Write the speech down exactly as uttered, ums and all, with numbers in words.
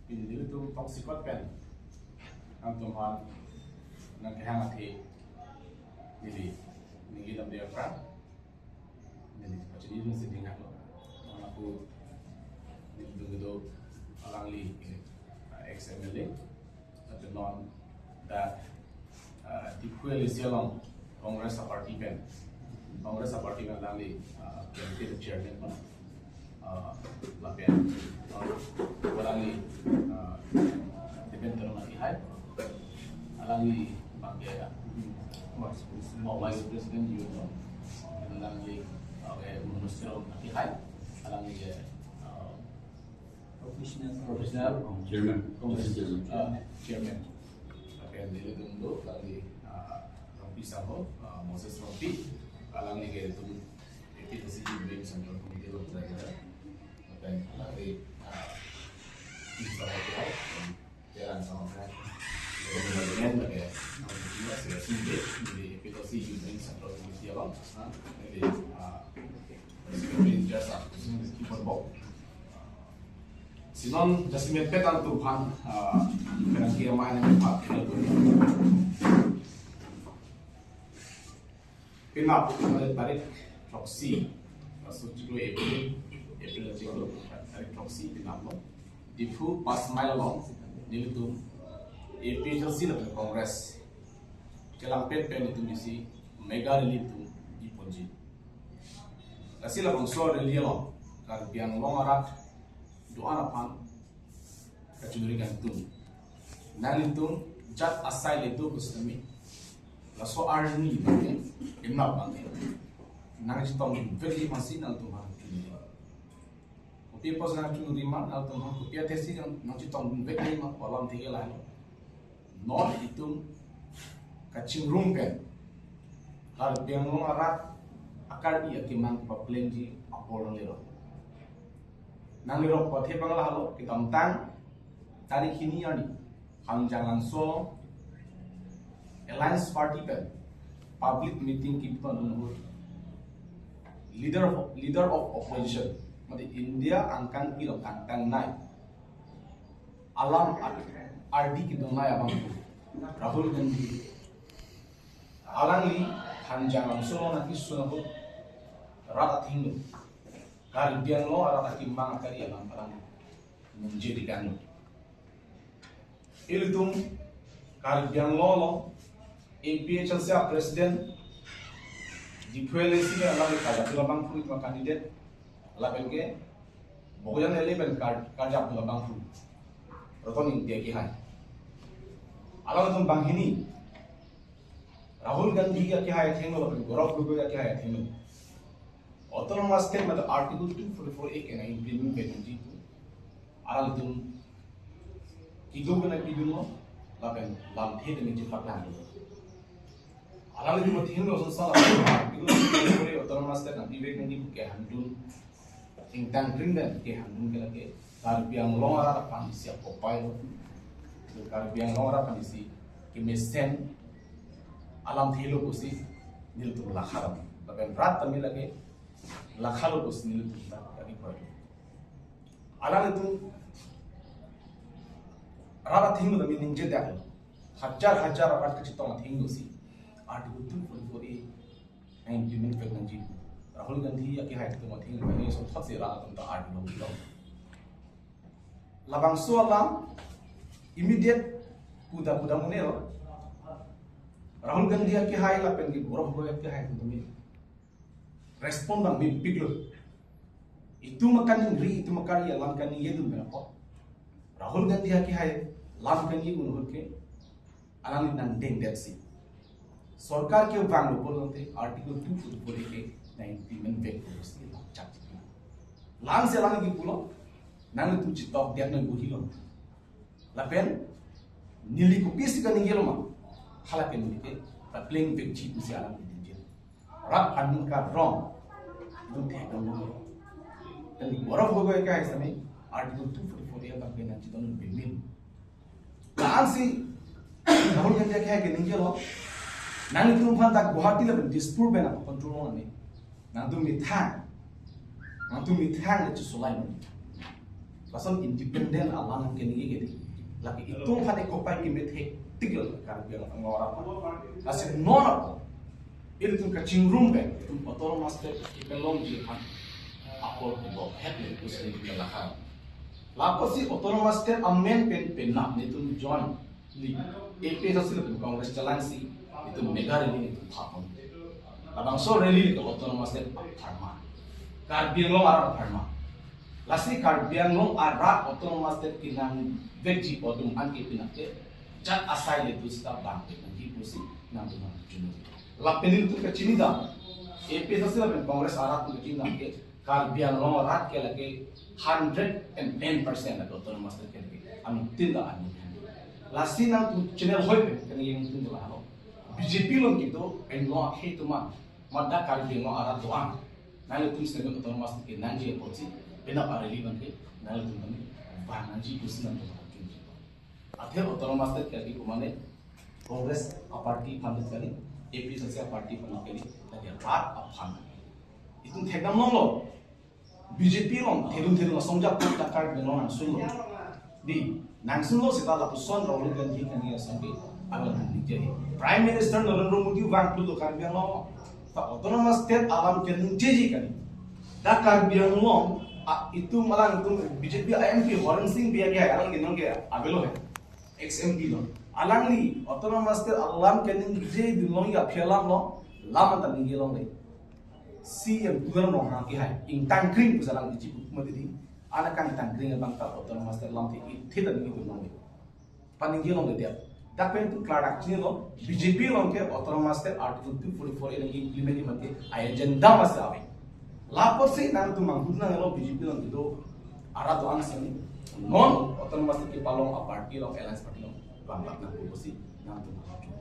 Pini nelitum tongsekot pen nangtum aphan nangkehang athe neli ningje damde aphrang neli pachini nangsi ding halo. Nang aku nelitum kedo alangli, eh, ex M L A, lapen non dak, ah, Diphu L A C along Congress a-party pen, Congress a-party pen alangli, ah, committee chairman pen, ah, lapen, ah, alangli, ah, Debendranath Kihai, alangli bangke, ah, vice president, oh, vice president, you know, alangli, ah, eh, Manoj Teron Kihai, alangli, eh, ah, professional, professional, chairman, professional, chairman. Ah, chairman. Lapen nelitum do, alangli, ah, Rongpi sangho, ah, Moses Rongpi, alangli ke itum A P H L C Youth Wing Central Committee along try kita. Lapen alangli, ah, Rongpi sangho ke, Terang sangho ke. Kemudian lagi, ah, juga sudah sini, jadi A P H L C Youth Wing Central Committee along, ah, jadi, ah, Secretary in charge, ah, Keyboard Box. Si non jasemet pen nangtum aphan, ah, penang kiamai nangtum aphan. Penap, eh, tarik throksi, ah, so chiklo April, April chiklo, tarik throksi penap lo. Diphu Panch Mile along, nelitum A P H L C lapen Congress kelangpet pen nelitum isi mega rally nelitum biponji. Lasi labangso rally along Karbi Anglong arat do-an aphan kachiningri kangtung. Nanglitum jat asai le do pusitame, laso arni abangke, enap abangke, nangchetongdunvekji aphansi nangtum aphan chiningri. Kopi apotsi nangchiningri ma, nangtum aphan kopi athesi nang, nangchetongdunvekji ma, alamthe ke lahelo. Non itum kachingrum pen Karbi Anglong arat akarbi akemang kepaplengji apor nanglelo. Nanglelo pu athe abang lahelo, kedamtang tarik hini arni Hanjanglangso Alliance Party pen public meeting kepidun ahut, leader of, leader of opposition, mate India angkang ilo kangtangnei alam ar-, ardi kedongnei abang Rahul Gandhi, alangli Hanjanglangso along nangkesun ahut rat athengno, Karbi Anglong arat akemang akari alam alangli ningje dikanglo. Ilitum Karbi Anglong along A P H L C a-president, Diphu L A C pen alangli karjap abangphu itum a-candidate, lapen ke Bokajan L A pen kar-, karjap abangphu Roton Ingti akehai. Alangtum banghini Rahul Gandhi akehai athengno lapen Gaurav Gogoi akehai athengno Autonomous State mate Article two forty-four A ke nang-implement vek nangji pu alangtum kedo ke nangpidunlo, lapen lamthe tame chepaklang. Alangtum athengno sonsal Article two forty-four A Autonomous State nangpi vek nangji pu kehangdun, ingtangring pen kehangdun ke lake Karbi Anglong arat aphan isi akopai lo, Karbi Anglong arat aphan isi kemesen alamthe lo pusi nelitum lakha dam. Lapen rat tame lake lakha lo pusi nelitum ta kami koi. Alangtum rat athengno tame ningje dak lo. Hajar hajar rat kachetong athengno si Article two forty-four A nang-implement vek nangji. Rahul Gandhi akehai atum athengno mane so thot se rat atum ta ardi long long. Labangso alam immediate puda puda mane lo. Rahul Gandhi akehai lapen ke Gaurav Gogoi akehai atum tame respond dam-ikpiklo. Itum akaningri, itum akari alam kaningjedun pen apot Rahul Gandhi akehai alam kaningjedun ahut ke alangli nangdengdetsi sorkar kevanglo pulote Article two forty-four A ke nang-implement vek pusi lam chak. Lamsi alangli kipulo, nanglitum chetokdet nang buhilo. Lapen neli kopisi kaningjelo ma, hala ke neli ke papleng vekji pusi alangli ningje. Rat aning karong itum theklong lo. Lapen Gaurav Gogoi akehai sitame Article two forty-four A abangke nangchetongdun pimin. La-ansi Rahul Gandhi akehai ke ningjelo, nangtum aphan dak Guwahati lapen Dispur pen nang control lo ne. Nangtum methang, nangtum methang le chesolai lo. Lason independent alam keningje ke di. Lake itum aphan ekopai kemethe tik lo Karbi Anglong arat. Lasi non apot ilitum kachingrum pen itum autonomous state kepalongji aphan apor kebok het le pusi nelitum lahai. Lapusi autonomous state amen pen penap nelitum jointly APHLC lapen Congress chelangsi itum mega rally nelitum phapon. Labangso rally le ke autonomous state apharman, Karbi Anglong arat apharman. Lasi Karbi Anglong arat autonomous state kenangvekji atum an ke pinake jat asai le tu sita bang ke nangji pusi nangtum nangchunu. Lapen nelitum kachinidam, APHLC lapen Congress arat atum kachinidam ke Karbi Anglong arat ke lake hundred and ten percent lake autonomous state ke lake anuttin ta ani. Lasi nangtum channel hoi pen kene yang tin la halo. BJP along kedo Anglong akhei atum an, mada Karbi Anglong arat do-an, nanglitum state autonomous state kenangji apotsi penap a-rally abang ke nanglitum kami bang nangji pusi nangtum nangchunu. Athe autonomous state kali kumane Congress a-party aphan kali, APHLC a-party aphan kali, lake rat aphan. Itum thekdam longlo. BJP along thelun thelun asong jak tak Karbi Anglong nangsunlo. Di, nangsunlo seta lapuson Rahul Gandhi kani asong ke alang nangji. Prime Minister Narendra Modi vang pulo Karbi Anglong ta autonomous state alam keningjeji kali. Dak Karbi Anglong a, itum alangtum BJP a-MP Horen Sing Bey ke alang kenong ke avelo he. Ex-MP lo. Alangli autonomous state alam keningjedun longji aphi alam lo, lam anta ningje longle. CEM Tuliram Ronghang ke hai ingtangkring pusi alang iji buk mati di. Anak kangtangkring abang ta autonomous state alam the ithe ta ningjedun longle. Paningje longle dia. Dak pen itum klardak chinilo, BJP along ke autonomous state Article two forty-four A lagi implement mati, a-agenda masi ave. Lapusi nangtum manghu nanglo BJP along kedo arat do-an seni. Non autonomous state kepalong a-party along, alliance party along bang bang nangpu pusi nangtum manghu.